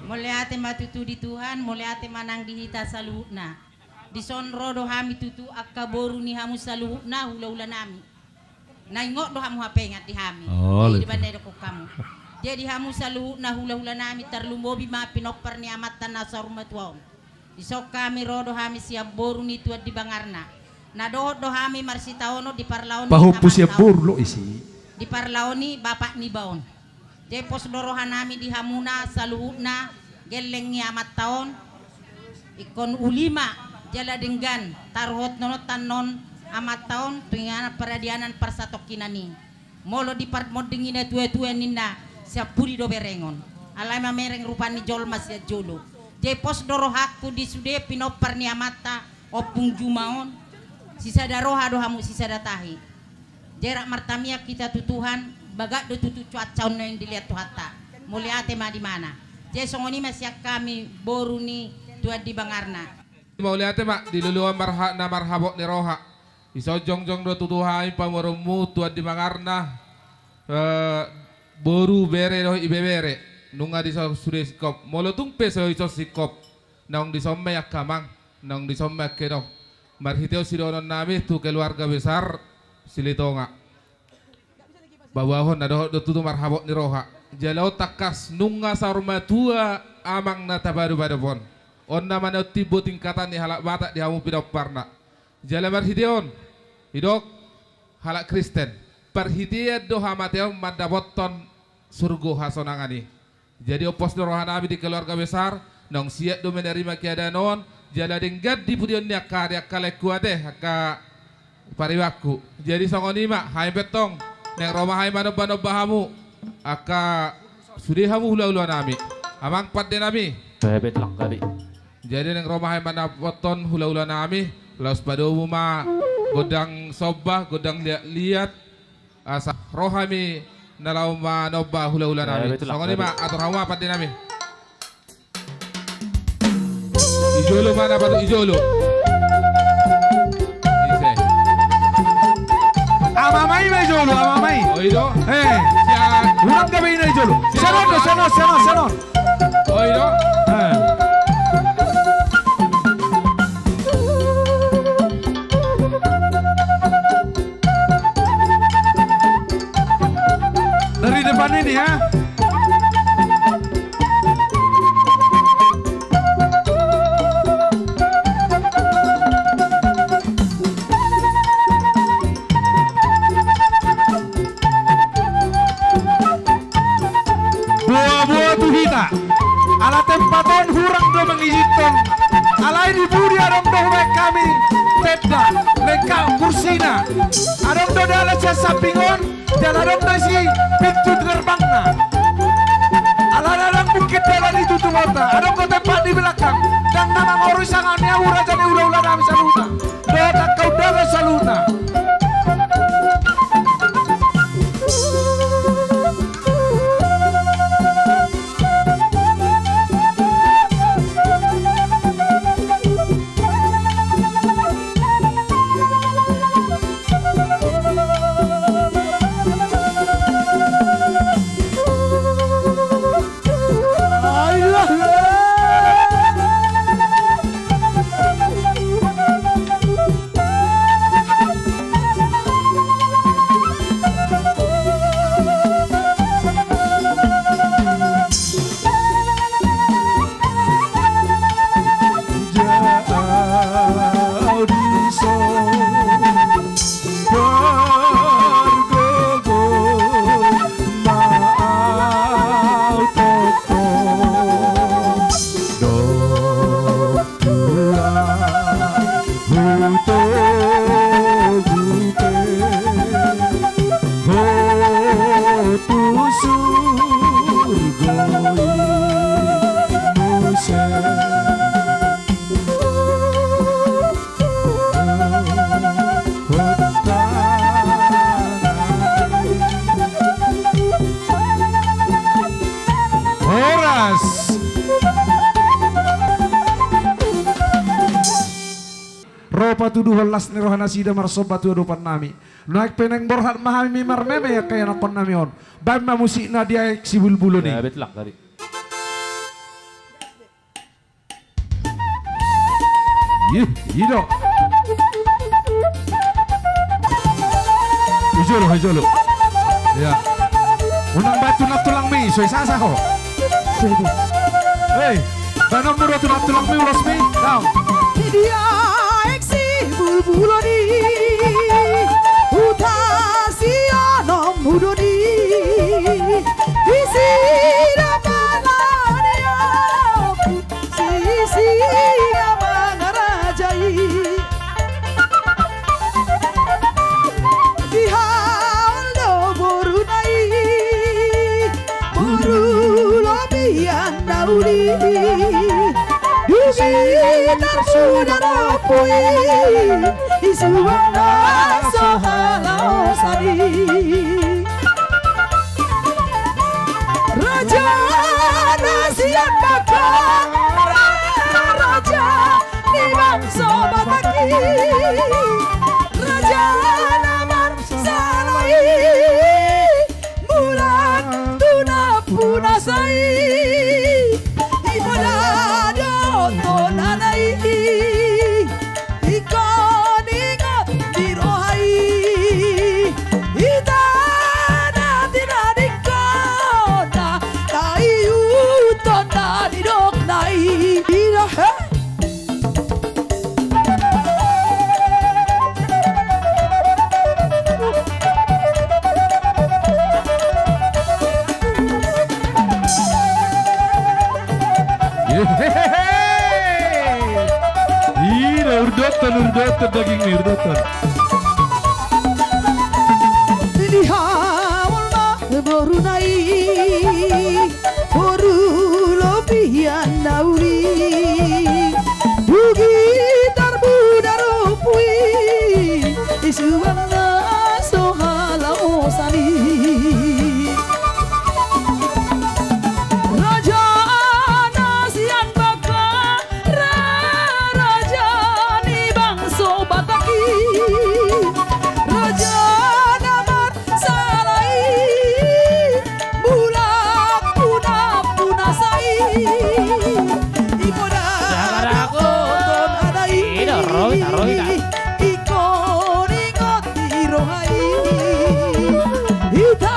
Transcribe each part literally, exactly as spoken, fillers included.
Mauliate ma tutu di Tuhan, mauliate ma nang di hita saluhutna. Dison ro do hami tutu angka boru ni hamu saluhutna, hulahulanami. Na ingot do hamu hape ingot di hami. Oh, jadi di banda i dokkon hamu. Jadi hamu saluhutna hulahulanami, tarlumobi ma pinompar ni amanta na saur matua on. Dison hami ro do hami sian boru ni Tuan di Bangarna. Na dohot do hami marsitaonon di parlaon ni pahompu sian amanta on. Boru lo isi. Di parlaon ni bapak niba on. Jadi pos do rohanami di hamuna saluhutna gelleng ni amanta on. Ingkon uli ma jala denggan taruhononta annon amanta on tu inganan paradianan parsatongkinan i. Molo diparmonding i natuatua ninna, sian pudi do berengon. Alai mamereng rupa ni jolma sian jolo. Jadi pos do rohangku di sude pinompar ni amanta Ompung Juma on. Sisada roha do hamu sisada tahi. Jadi rap martamiang hita tu Tuhan, bagak do tutu cuaca on naeng dilehon Tuhanta. Mauliate ma di mana. Jadi songon i ma sian hami boru ni Tuan di Bangarna. Mauliate ma di luluan marha-, na marhabot ni roha. Dison jongjong do tutu hami pamoruonmu Tuan di Bangarna, eh, boru, bere dohot ibebere. Nunga dison sude singkop. Molo tung pe so dison singkop, naung dison ma i angka amang, naung dison ma i angka inong. Marhitehon sidohononnami tu keluarga besar Silitonga. Baboahon na dohot do tutu marhabot ni roha. Jala on tangkas nunga saur matua amang na tapadopadop on. On nama na on timbo tingkatan ni halak Batak di hamu pinomparna. Jala marhite on, didok halak Kristen, parhitean do hamateon mandapothon surgo hasonangan i. Jadi on pos do rohanami di keluarga besar, naung siap do menerima keadaan on, jala denggan di pudion ni angka ari angka laengku ate, angka paribanku. Jadi songon i ma, hami pe tong, naeng ro ma hami manombanomba hamu, angka sude hamu hulahulanami. Amang pandenami. Bebet langkari. Jadi naeng ro ma hami mandapothon hulahulanami, laos padomu ma gondang somba, gondang liatliat, asa ro hami na laho manomba hulahulanami. Eh, betul lah, songon i ma, betul. Atur hamu ma pandenami. Ijolo ma na patut ijolo. Ise. Amamai ma ijolo, amamai. Oh, i do. Eh. Sian. Unang gabe ina ijolo. Sian. Sanon, sanon, sanon, sanon. Oh, i do. Eh. Dari depan ini, ya. Boaboa tu hita. Ala tempat on hurang do mangizinhon. Alai di pudi adong do hubaen hami tenda, lengkap kursina. Adong do dalan sian samping on, jala adong do disi pintu gerbangna. Ala ndang mungkin dalan i tu tumorta. Adong do tempat di belakang. Ndang na mangorui sanga ni ahu raja ni hulahulanami saluhutna. Dohot angka undangan saluhutna. Horas. Ro patuduhon las ni roha nasida marsomba tu adopan nami. Nuaeng pe naeng borhat ma hami marmeme angka ianakkon nami on. Baen ma musikna di aek sibulbulon i. Ya, bet lah tadi. Ih, i do. Hujolo, hujolo. Ya. Unang baen tu nantulangmi, so i sasa ho. Hei, baenonmu do tu nantulangmi ulosmi. Dao. Di dia eksi bulbulon i, huta sian ompu do i. Di si da mangadeak, si si da mangarajai. Di haol do boruna i, boru lobian na uli. Dung i tarsuda do ompu i, i suang na so halaosan i. Raja na sian Batak, raja ni bangso Batak i, raja na marsalai, mulak tu nampuna sai, i poda do tonana i. Ingkon ingot di roha i, hita na tinadingkon na, na ihuthon na nidokna i. Ida he. Ida, urdothon, urdothon dagingmi, urdothon. Di haol ma boruna i, boru lobian na uli. Dung i tarbuda do ompu i, i suang na so halaosan i. Raja na sian Batak, ra-, raja ni bangso Batak i, raja na marsalai, mulak tu nampuna sai, i poda do tonana i. Ingkon ingot di roha i, hita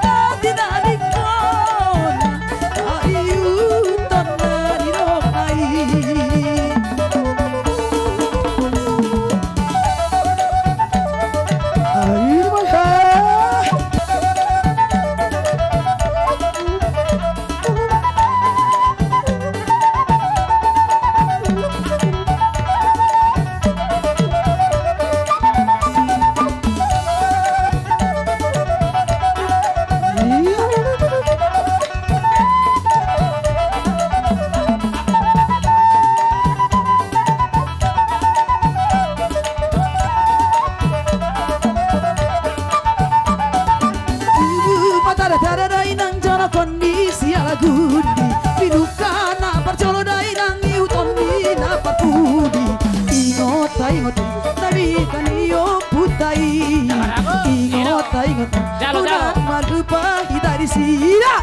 na tinadingkon na ihuthon na nidokna i. Ai ma he. Tubu ma tada-tada dainang, jonok on di siala gundi, pinungka na parjolo dainang, ihuthon ni na parpudi. Ingot ta, ingot i, na bita ni ompunta i. Ingot ta, ingot i, unang marlupa hita disi. Ida.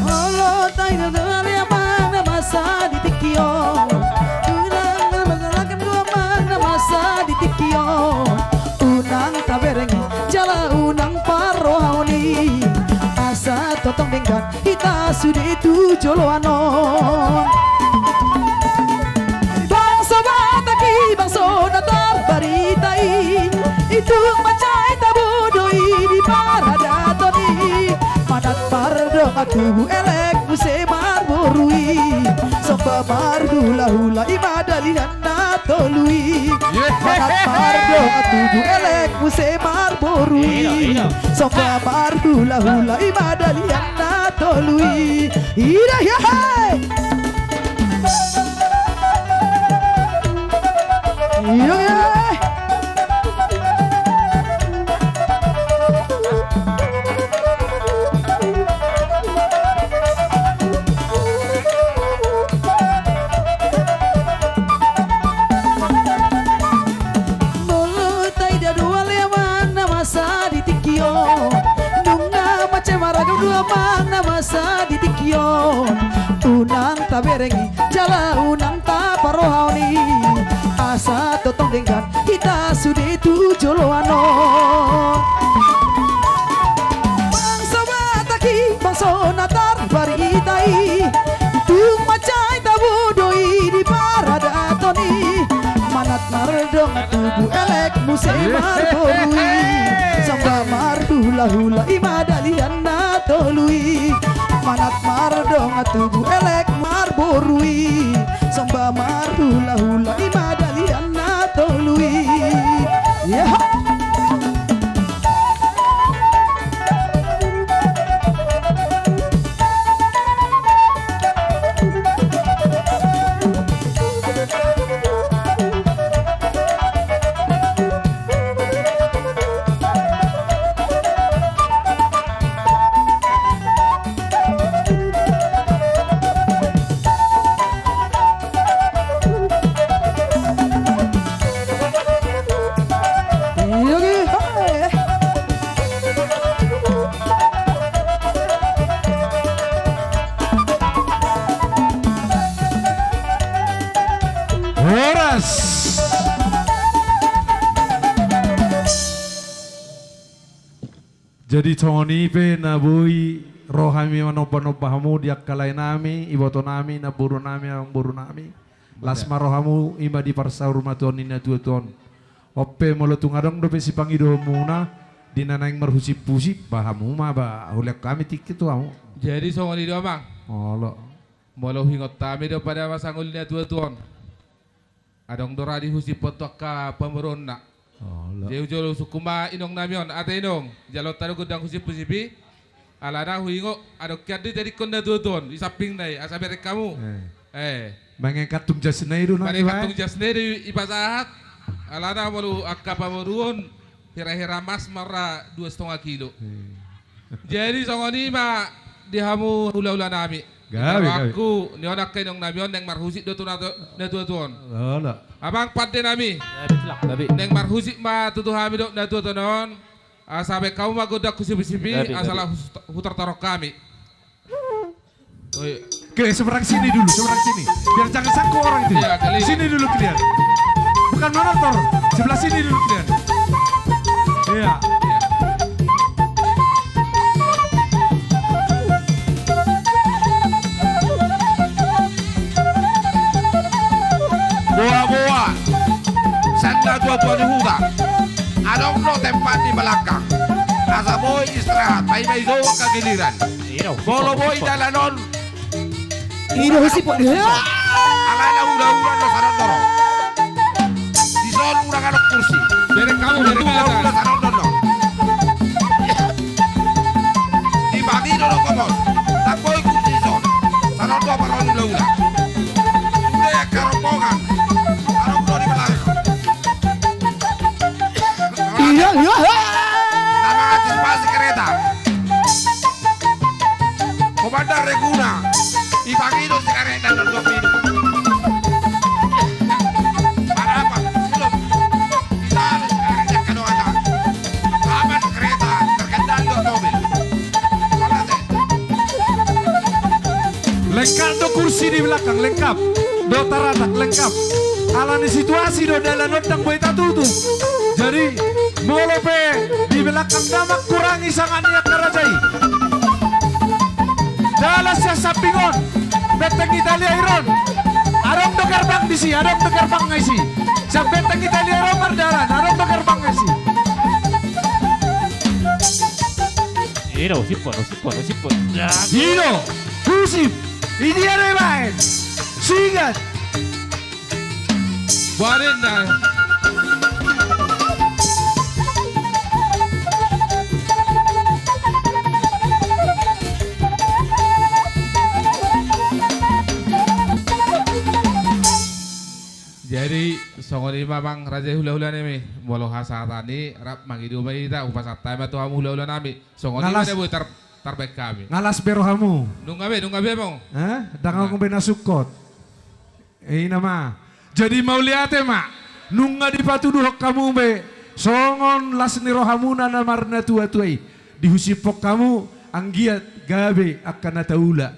Olo, taida do ale amang na masa di tingki on. Unang na masa di tingki on. Unang taberengi jala unang parrohaon i. Asa tongtong denggan hita sude tu joloan on. Bangso Batak i bangso na tarbarita i, i tung mansai tabo do i di paradaton i. Manat mardongan tubu elek muse marboru i. Somba marhula-hula i ma dalihan na tolu i. Manat mardongan tubu elek muse marboru i. Somba marhula-hula i ma dalihan na tolu i. Ida, ia, he. Ida, ia. Molo taida do ale amang na masa di tingki on. Nunga mansai maragam do amang na masa di tingki on. Unang taberengi jala unang Na tarbarita i, tung mansai tabo do i di paradaton i. Manat mardongan tubu elek muse marboru i. Samba marhulahula i ma dalihan na tolu i. Manat mardongan tubu elek marboru i. Samba marhulahula i ma dalihan na tolu i. Yeha. Horas. Jadi songon i pe na boi ro hami manomba-nomba hamu di angka laenami, ibotonami, namborunami, amangborunami. Las ma rohamu, i ma di parsaurmatuaon ni natua-tua on. On pe molo tung adong dope sipangidoonmuna di na naeng marhusip-husip, ba hamu ma ba hulehon hami tingki tu hamu. Jadi songon i do, Amang. Olo. Molo huingot hami do pada ma sangul ni natua-tua on. Adong do ra dihusiphon tu angka pamoruonna. Olo. Jadi hujolo sungkun ma inongnami on, ate inong, jalo ta do gondang husip-husip i. Alana huingot adong hian do dijadikkon natua-tua on di sampingna i, asa bereng hamu. Eh. Eh. Mangangkat tung jasna i do na. Mangangkat tung jasna i do ipasahat. Alana molo angka pamoruon hira-hira mas marra dua setengah kilo. Eh. Jadi songon i ma di hamu hula-hulanami. Gabe, gabe. Aku ni on angka inongnami on naeng marhusip do tu natua-tua on. Olo. Amang pandenami. Gabe, gabe. Naeng marhusip ma tutu hami dohot natua-tua on. Asa baen hamu ma gondang husip-husip i, asa laho hutortorhon hami. Oi. Oke, seberang sini dulu, seberang sini. Biar jangan sangkut orang itu. Iya, kali. Sini dulu kalian. Bukan menortor, sebelah sini dulu kalian. Iya. Boa-boa, sanga tua-tua ni huta. Adong do tempat di belakang. Asa boi istirahat, paima i do angka giliran. Molo boi dalan on. Ina husip on. Alana hula-hula do sanon do ro. Dison unang adong kursi. Bereng hamu, bereng hamu. Hula-hula sanon do ro. Dipangido do komon. Ndang boi kursi dison. Sanon do parhon hula-hula. Sude angka rombongan. Adong do di belakang. Iya, iya. Nama antisipasi kereta. Komandan Reguna. Dipangido si kereta dan dua pintu. Ada apa? Belum. Kita harus kereta ke Dewata. Aman kereta, terkendali dua mobil. Mana sih? Lengkap do kursi di belakang, lengkap. Do taratak, lengkap. Alani situasi do dalan on ndang boi tatutup. Jadi, molo pe di belakang na mangkurangi sanga ni angka raja i. Dalan sian samping on, benteng Italia i ro on. Adong do gerbang disi, adong do gerbang disi. Sian benteng Italia i ro on mardalan, adong do gerbang disi. Ina, husip on, husip on, husip on. Ina, husip. Idia do ibaen. Singat. Barinda. Jadi, songon i ma amang raja i hula-hula nami, molo hasahatan i rap mangido ma hita, hupasahat hami ma tu hamu hula-hula nami. Songon i ma na boi tar-, tarbaen hami. Nga las be rohamu. Nunga be, nunga be amang. Eh? Ndang adong be na sungkot. Ina ma. Jadi mauliate ma. Nunga dipatuduhon hamu be songon las ni rohamuna na marnatua-tua i. Dihusiphon hamu anggiat gabe angka na taula.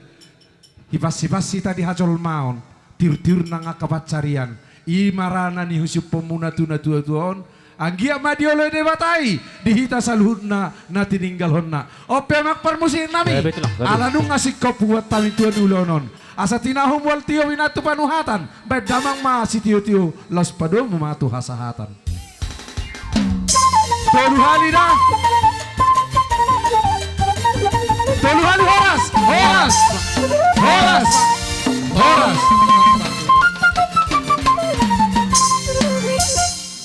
Hipas-hipas hita di hajolmaon, tiur-tiur nang angka pansarian. I ma ra na nihusiphonmuna tu natua-tua on, Anggiat ma dioloi Debata i di hita saluhutna na tininggalhonna. On pe amang parmusik nami. Ala nunga singkop hubuat hami tua ni ulaon on. Asa tinahu mual tio inanta panuhatan. Baen damang ma sitio-tio laos padomu ma tu hasahatan. Tolu hali da.